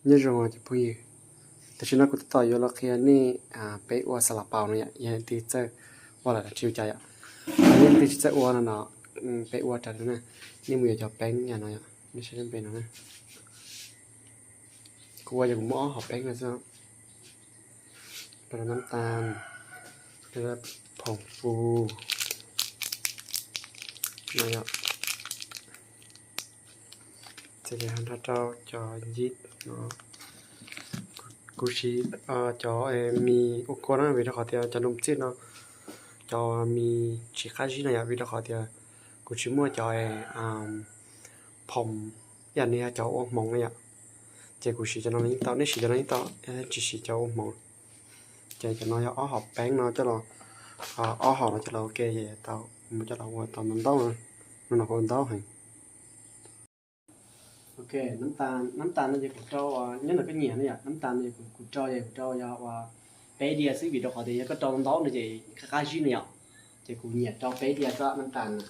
Nyob zoo cov phooj ywg, tam sim no kuv tab tom yuav los qhia nej peb ua xas las paus no yom, yog leej twg txawj ua lawm los tsis ua cas yom. Yog leej twg tsis txawj ua no no, peb ua raws no na. Nej mus yuav cov peeb yam no yom, nej saib lub npe no na. Kuv ua ces kuv muaj ob hom peeb no xwb. Rau nab tas, rau phoom pu no yom. Ces ho rau cov yib no, kuv siv cov mis ua kua na, vim rau qhov tias cov num txij no cov mis tsis qab zib no yom, vim rau qhov tias kuv tsis muaj cov phoom ib yam li cov ua hmoov na yom. Ces kuv siv cov no yeej tau, nej siv cov no yeej tau, tsis siv cov ua hmoov. Ces cov no yog ob hom peeb no coj los, ob hom no coj los ua ke ces tau, mus coj los ua tau ntau ntau no, no kuv ua ntau heev. Ok, nab tas no ces kuv rau, nyob ntawm koj nyiam no yom, nab tas no kuv rau ces kuv rau yog ua peb diav xwb, vim rau qhov tias yog koj rau ntau no ces qab qab zib no yom. Ces kuv nyiam rau peb diav xwb nab tas na.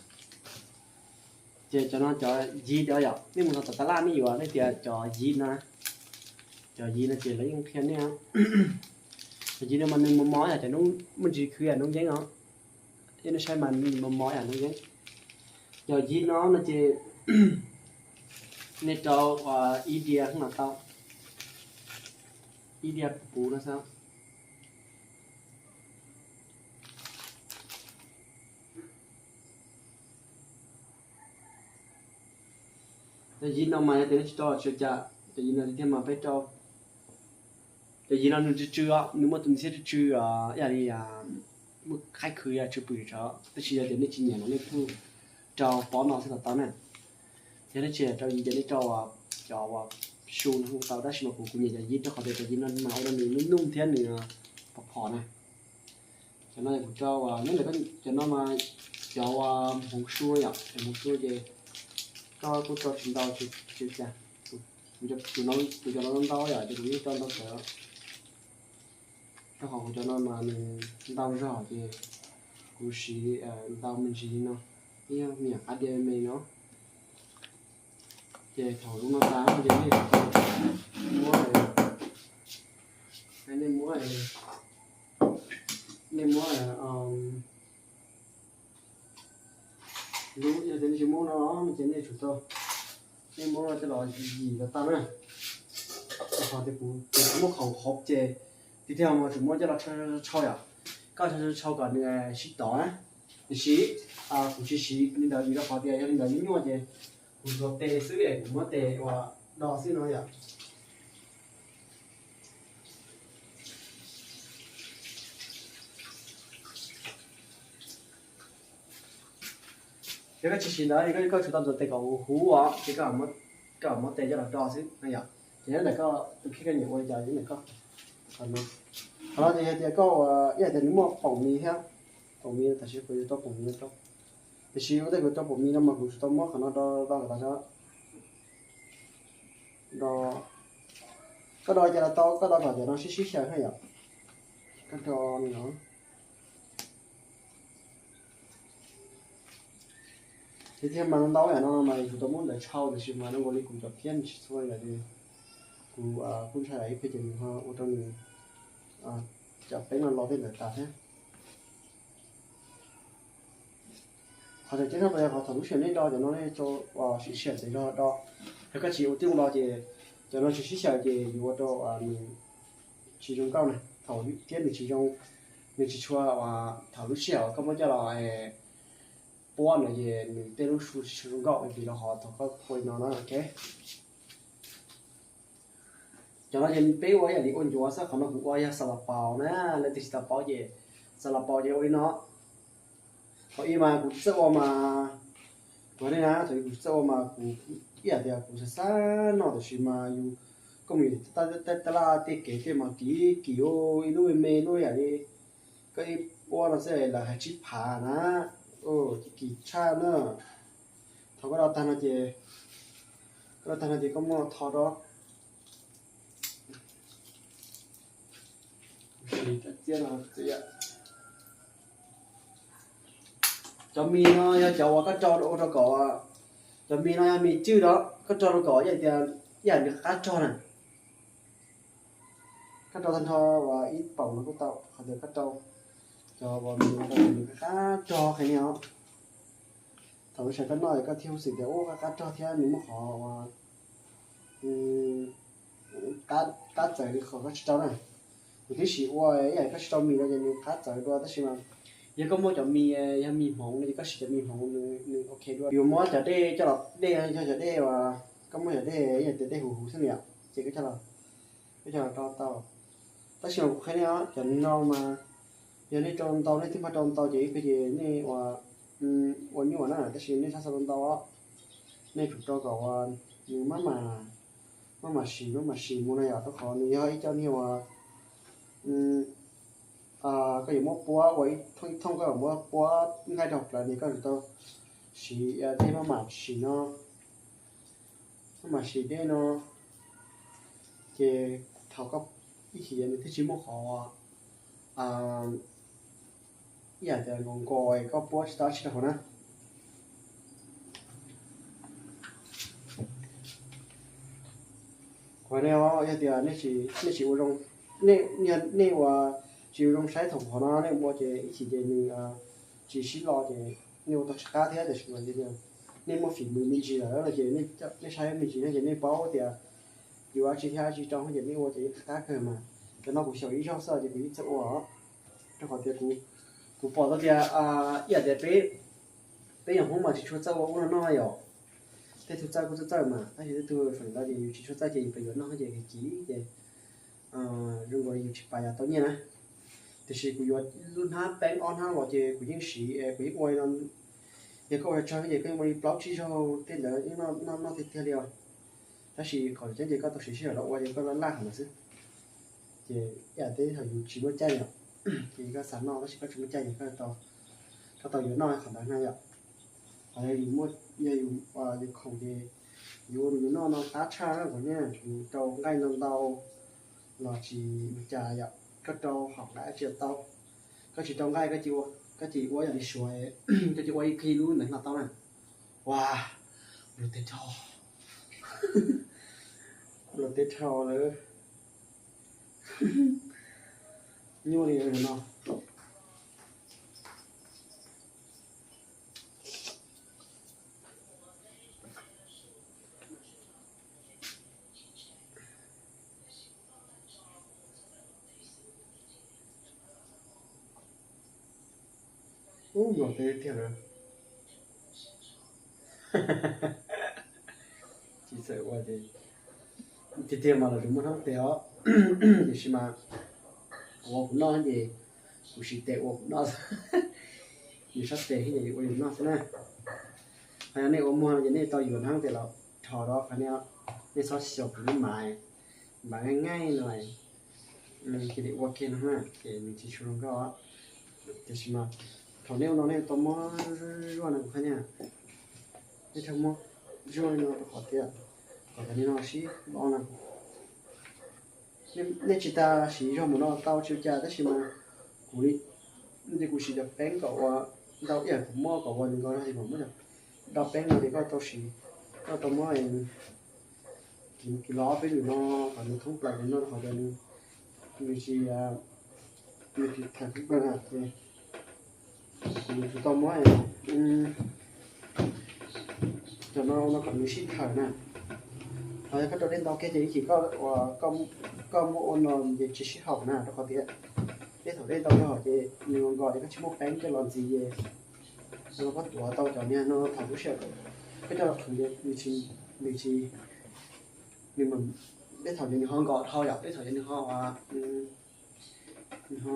Ces cov no cov yib no yom, nej mus tom tas laj nej yuav nej tias cov yib no, cov yib no ces lawv yeej qhia nej. Cov yib no mas nws mos mos yom, cov noob muaj ntsis khwv yam noob yeeb os. Yog nej saib mas nws mos mos yam noob yeeb. Cov yib no no ces nej rau ib diav no tau, ib diav puv no xwb. Cov yib no mas yog tias nej tsis rau tsis ua cas, cov yib no tiag tiag mas peb rau. Cov yib no nws tsw tsw os, nws muaj tus xiab tsw tsw ib yam li muaj qaib khwv yog tsw pwm tso, tab sis yog tias nej tsis nyiam no nej kuj rau pob no xwb los tau na. Yog nej tsis rau yib ces nej rau cov uas su no kuj tau, tab sis mas kuv kuv nyiam cov yib rau qhov tias cov yib no mas ua rau nws nuj nuj thiab nws phom phom na. Cov no kuv rau nyob ntawm, cov no mas cov uas hmoov su yom, cov hmoov su ces koj kuj rau tsis ntau tsis ua cas. Kuv cov no ntau yom, ces kuv yeej rau ntau kawg. Rau qhov kuv cov no mas nws ntau zog ces kuv siv ntau me ntsis li no, ib me nyuam qab diav me no. Ces thaum zoo no tas ces nej muab, nej muab, nej muab lub, yog tias nej tsis muab no ces nej tsum tau, nej muab coj los yim los tau na. Rau qhov tias kuv, kuv muab khoom hauv ces tiag tiag mas tsum muab coj los tshau tshau yom. Koj tshau tshau kom nws sib tov na. Tiam sis kuv tsis siv li ntawd vim rau qhov tias yog li ntawd nyuaj nyuaj ces kuv tsuas tes xwb es kuv muab tes ua do xwb no yom. Yog koj tsis siv ntawd, koj tsum tau ntxuav tes kom huv os, ces koj muab tes coj los do xwb no yom. Ces nyob ntawm koj tus kheej koj nyiam ua li cas nyob ntawm koj. Qhov no ces yog tias koj ib yam tias nws muaj poom mis thiab, poom mis tam sim kuv yuav rau poom mis rau, tiam sis ua ntej kuv rau poom mis no mas kuv tsum tau muab qhov no do do kom tas do, koj do cas los tau, koj do kom cov no sib sib xyaw thiab yom. Koj do li no. Tiag tiag mas ntau yam no mas kuv tau muab ntawd tshau, tiam sis mas zoo nkaus li kuv cov phiab nws tsis txhua li lawm ces kuv kuj ntshai ib pliag ces nws ho ua rau nws cov peeb no los tej ntawd tas thiab. Qhov tseem ceeb tshaj plaws yog qhov thaum lub sij hawm nej do cov no nej tso sib sib xyaw txawv zog do. Yog koj tsis ua tij ua do ces cov no tsis sib xyaw ces yuav ua rau nws tsis zoo nkauj na, thaum thiab nws tsis zoo, nws tsis tshua, thaum lub sij hawm koj muab coj los puab no ces nws tej lub su tsis tshua zoo nkauj, vim rau qhov thaum koj phua li no na, ok. Cov no ces peb ua ib yam li ua ncuav xwb, qhov no kuv ua yog xas las paus na, leej twg tsis tau paub ces xas las paus ces ua li no. Thaum ub mas kuv tsis txawj ua mas, kuv hais nej na, thaum ub kuv tsis txawj ua mas kuv ib yam tias kuv xav xav noj, tiam sis mas yus, koj mus tab laj tej kev tej mas kim kim ua ib lub me me lub yam li koj ib puab no xwb lawv hais tsib phav na, kim tshaj na. Thaum koj do tag no ces, koj do tag no ces koj muab tho rau. Cov mis no yog cov uas koj rau ua rau kom, cov mis no yog mis cwj rau, koj rau rau kom ib yam tias ib yam nws qab rog na. Koj rau tag nrho uas ib paum no kuj tau, qhov tias koj rau cov uas mis no rau ces nws qab rog qhia li os. Thaum lub sawv koj noj es koj thiaj hu xwm tias ub qab qab rog thiab nws muaj qhov uas qab txawv li qhov koj tsis rau na. Nws twb sim ua ib yam koj tsis rau mis no ces nws qab txawv dua tab sis mas yog koj muaj cov mis, yog mis hmoov no ces koj siv cov mis hmoov nws ok dua. Yuav muab cov dej coj los, dej yog cov dej uas koj muaj cov dej ib yam tias dej huv huv xwb na yom, ces koj coj los, koj coj los rau tau. Tab sis mas kuv qhia nej os, cov no mas yog nej rau ntau, nej twb muab rau ntau ces ib pliag ces nej ua, ua nyuaj na, tab sis nej txhob xav ntau os. Nej tsum rau kom uas nws maj mam, maj mam siv, maj mam siv mus na yom, rau qhov nws yog ib co niag uas koj yuav muab puab ua ib thooj ib thooj, koj yuav muab puab nqaij rau plawv ne, koj yuav tau siv dej maj mam siv no, maj mam siv dej no, ces thaum koj ib chim nws thiaj tsis muaj qhov ib yam tias nkaus nkaus koj puab tsis tau dab tsi rau hauv na. Kuv hais nej os, yog tias nej tsis ua zoo, nej, nej ua tsis ua zoo saib thaum qhov no nej ua ces ib chim ces nws tsis sib lo ces nej ua tau tsis qab thiab. Tiam sis mas yog tias nej muaj fim mus me ntsis lawm no ces nej saib me ntsis no ces nej paub tias yuav dab tsi thiab dab tsi rau ces nej ua ces yeej qab kawg mas. Cov no kuv xyaum ib zaug xwb ces kuv yeej txawj ua os, rau qhov tias kuv pom tau tias ib yam tias peb, peb yog Hmoob mas tsis tshua txawj ua ub no noj yom. Tej tug txawj kuj txawj txawj mas, tab sis tej tug feem ntau ces yus tsis tshua txawj ces yus pheej yuav noj ces kiv kiv ces zoo nkaus yus tsis pais yog tau nyiaj na. Tiam sis kuv yuav lub hnab peeb ob hnab los ces kuv yeej siv, kuv yeej ua li no. Yog koj ua tsawg ces koj yeej ua li plaub tsib zaug tej ntawd yeej noj noj tiag tiag li os. Tab sis qhov tseeb ces koj tau siv sij hawm los ua ces koj laj laj hauv no xwb. Ces ib yam tej thaum yus tsis muaj caij yom, ces koj xav noj tab sis koj tsis muaj caij ces koj tau yuav noj qhov ntawd na yom. Qhov yog yus muaj, yog yus, yus khoom ces yus ua yus noj no qab tshaj. Qhov no yus rau nqaij ntau ntau los tsis ua cas yom, koj rau hom nqaij tsis tau. Koj tsis rau nqaij koj cia ua yam li Suav, koj cia ua ib qho lub ntawd no tau na. Ua, luag teb dhau, luag teb dhau lawm. Nyuaj li no. Ub, luag teb tiag lawm. Tsis txawj ua ces tiag tiag mas los tsis muaj hnab tes os. Tiam sis mas kuv ua kuv noj ces kuv siv tes ua kuv noj. Yus sab tes thiab ces yus ua yus noj xwb na. Ho yog nej ua muag no ces nej tau yuav hnab tes los rho rau qhov nej, nej txhob xyaum kuv lub mav, mav nqaij nqaij no, cia li ua kiag no na ces nws tsis tshua zoo nkauj. Tiam sis mas thaum nej ua no nej tau muab zuaj zuaj no kuv qhia nej, nej tau muab zuaj li no rau qhov tias kom cov niag no sib lo no. Nej tsis tas siv zog mus no tau tsis ua cas tab sis mas kuv li, ces kuv siv cov peeb kom ua ntau ib yam kuv muab kom ua nkaus no ces kuv muab cov do peeb no ces koj tau siv, koj tau muab kiv kiv los ob peb lwm no kom nws thoob plaws no qhov tias nws tsis, nws tsis tham thoob plaws na ces kuv tau muab cov no ua no kom nws sib thawm na. Ho yog koj rau dej ntau kiag ces ib chim koj, koj muab ua no ces tsis sib haum na rau qhov tias tej thaum dej ntau rau hauv ces nws nkaus ces koj tsis muaj peeb coj los ntxiv ces no koj tuav tau cov niag no thaum lub sij hawm koj coj los qhwv ces nws tsis, nws tsis, nws, tej thaum ces nws ho nkaus dhau yom, tej thaum ces nws ho, nws ho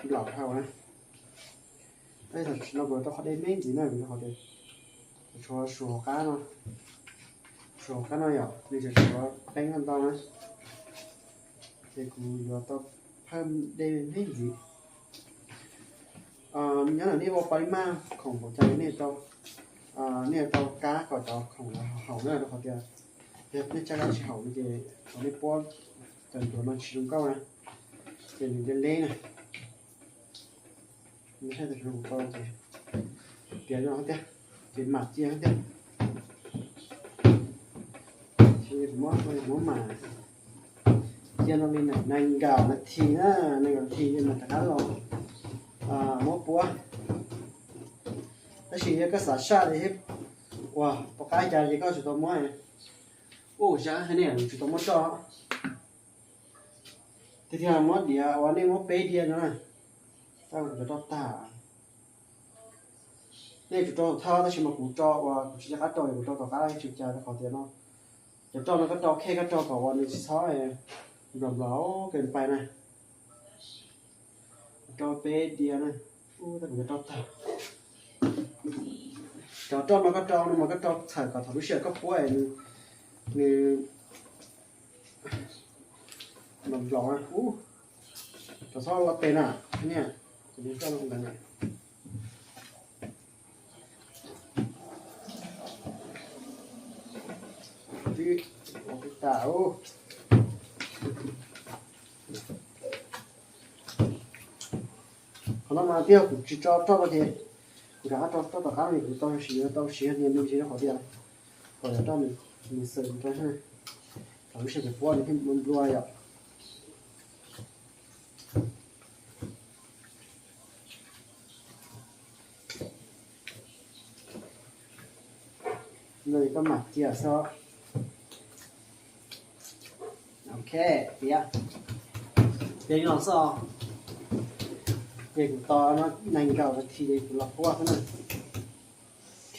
nplaum dhau na. Tab sis thaum no kuv rau qhov dej me ntxiv na, kuv rau qhov tias kuv tshuav suav hauv qab no, suav hauv qab no yom, nws tseem tshuav peeb ntau na, ces kuv yuav tau phawj dej me ntxiv. Nyob ntawm nej ua pab li maj khoom npaum cas nej tau, nej tau kab kom cov khoom lawv haum na, rau qhov tias yog nej tsa kab tsis haum no ces thaum nej puab cov ncuav no tsis zoo nkauj na, ces nws leb leb na. Nws saib tau zoo nkauj ces piav no tiag, ces mam cia tiag. Muab, muab mam, Yog no li nees nkaum nas this na, nees nkaum nas this mas rov qab los muab puab. Tab sis yog koj xav saj li thiab, ua pom qab cas ces koj tsum tau muab. Ub, zab hais nej tsum tau muab roj. Tiag tiag muab diav uas nej muab peb diav no na, tau kuv cov roj tag. Nej tsum rau thawj tab sis mas kuv rau uas kuv tsis nco qab rau, kuv rau tom qab tsis cas rau qhov tias no cov roj no koj rau khej koj rau kom uas nws tsis txhob nplos nplos kev pais na. Rau peb diav na, tab kuv cov roj tag. Cov roj no koj rau no mas koj rau txhawm kom thaum lub sij hawm koj puab nws nplos nplos na, ub, txhob lo tes na, niaj, kuv roj no ntawd na. Twb ua twb tas. Qhov no mas twb yog kuv tsis tso roj no ces kuv rov qab tso roj tom qab no kuv tau siv, tau siv tias me ntsis rau qhov tias kom yog roj nws xwm rau, thaum lub sij hawm puab nws thiaj nplua nplua yom. No koj mam cia xwb. Ok, piav, piav li no xwb. Ces kuv tos no nees nkaum nas this ces kuv los puab xwb na. Ok,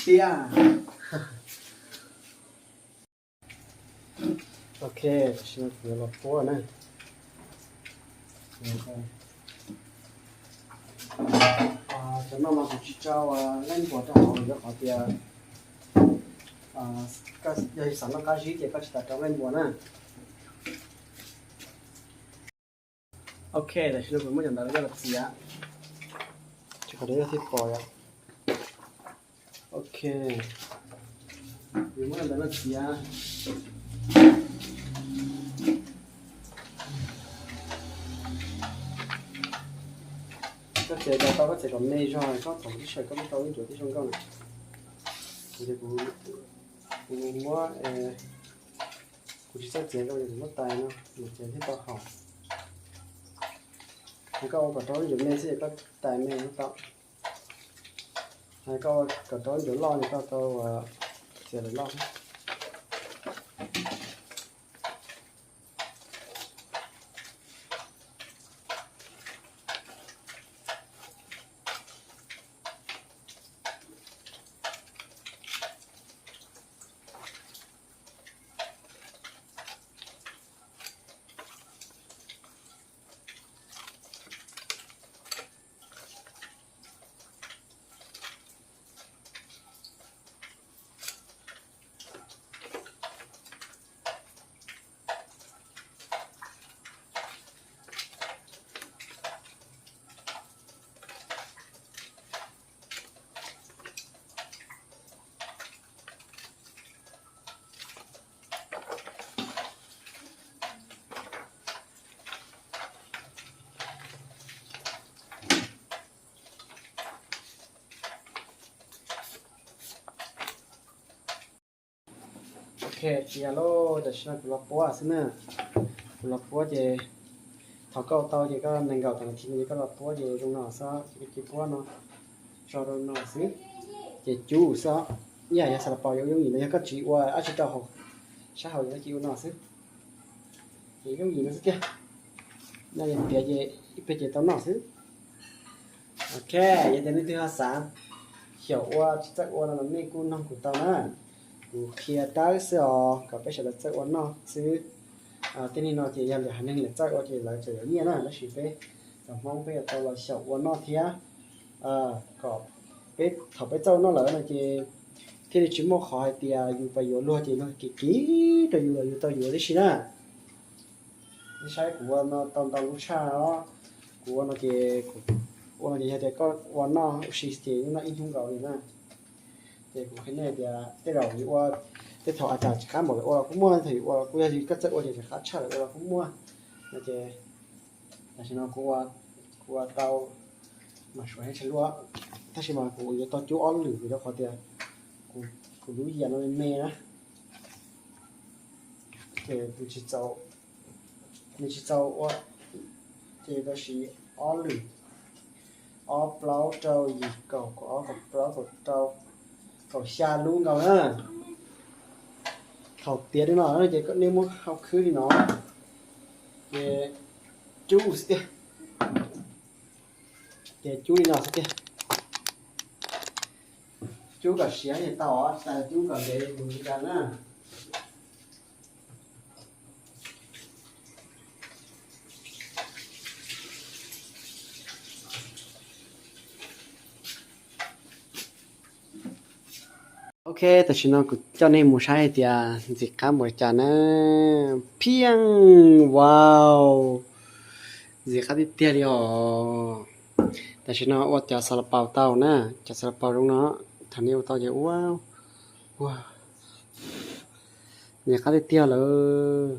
piav. Ok, tam sim no kuv los puab na. Cov no mas kuv tsis tso leej npuas rau hauv rau qhov tias yog xav noj qab zib ces koj tsis tas rau leej npuas na. Ok, tam sim no kuv muab cov ntawd coj los txiav, tsis qhov yog thiaj pom yom. Ok, kuv muab cov ntawd los txiav. Koj txiav tau, koj txiav kom me zog, koj thaum ib sawv koj muab rau ib ncuav tib zoo nkauj na. Kuv, kuv muab, kuv tsis txawj txiav zoo ces kuv muab tais no, kuv txiav thiaj tau haum. Koj ua kom rau ib ncuav me xwb ces koj tais me no tau. Koj ua kom rau ib ncuav loj ces koj tau txiav lawm loj. Ok, tiav lauj, tam sim no kuv los puab xwb na. Kuv los puab ces thaum koj ua tau ces koj nees nkaum tawm nas this no ces koj los puab ces zoo no xwb, ces puab no tso rau no xwb, ces cub xwb. Ib yam yog xav los pom yooj yim no yog koj tsis ua dab tsi rau hauv, sab hauv ces koj cia ua no xwb, ces yooj yim no xwb tiag. No piav ces ib pliag ces tau noj xwb. Ok, yog tias leej twg ho xav xyaum ua tsis txawj ua no los nej kuj noog kuv tau na. Kuv qhia dawb xwb os, kom peb sawv daws txawj ua noj xwb. Tej neeg no ces yog lwm haiv neeg lawv txawj ua ces lawv tseem yuav nyiaj na, tab sis peb cov Hmoob peb yuav tau los xyaum ua noj thiab. Kom peb thaum peb txawj ua noj lawm no ces thiaj li tsis muaj qhov hais tias yus pais yuav luag ces luag kiv kiv rau yus los yus tau yuav tib si na. Nej saib kuv ua no tau ntau lub tshaj os. Kuv ua no ces, ua no ces yog tias koj ua noj ua si ces noj ib hnub nkaus li na. Ces kuv qhia nej tias tej zaum yus ua, tej thaum a cas tsis qab npaum li ua los kuj muaj, tej thaum yus ua los kuj yog koj txawj ua ces tsis qab tshaj li ua los kuj muaj. No ces tam sim no kuv ua, kuv ua tau mas suav heev tshaj luaj, tab sis mas kuv yuav tau cub ob lwm vim rau qhov tias kuv lub yias no me me na, ces kuv tsis txaus Nws tsis txaus ua, ces tau siv ob lwm, ob plaub rau yim kaum kaum ob kaum plaub kaum rau kaum xya lub nkaus na. Thaum tiav li no ces nej muab hau khwb li no, ces cub xwb tiag. Ces cub li no xwb tiag. Cub kom siav ces tau, tsis tas cub kom ntev mus li cas na. Ok, tam sim no kuv coj nej mus saib hais tias ntxim qab npaum cas na. Phiaj, wow, ntxim qab tiag tiag li os. Tam sim no ua cov xas las paus tau na, cov xas las paus zoo no, thaum nej ua tau ces ua, ua, ntxim qab tiag tiag lawm.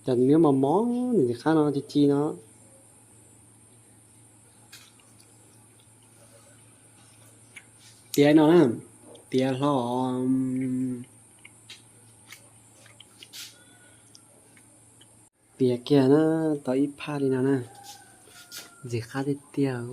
Cov nws mos mos ntxim qab no, ci ci no. Tiav no na, tiav hlo, tiav kiag na, tau ib phaj li no na, ntxim qab tiag tiag.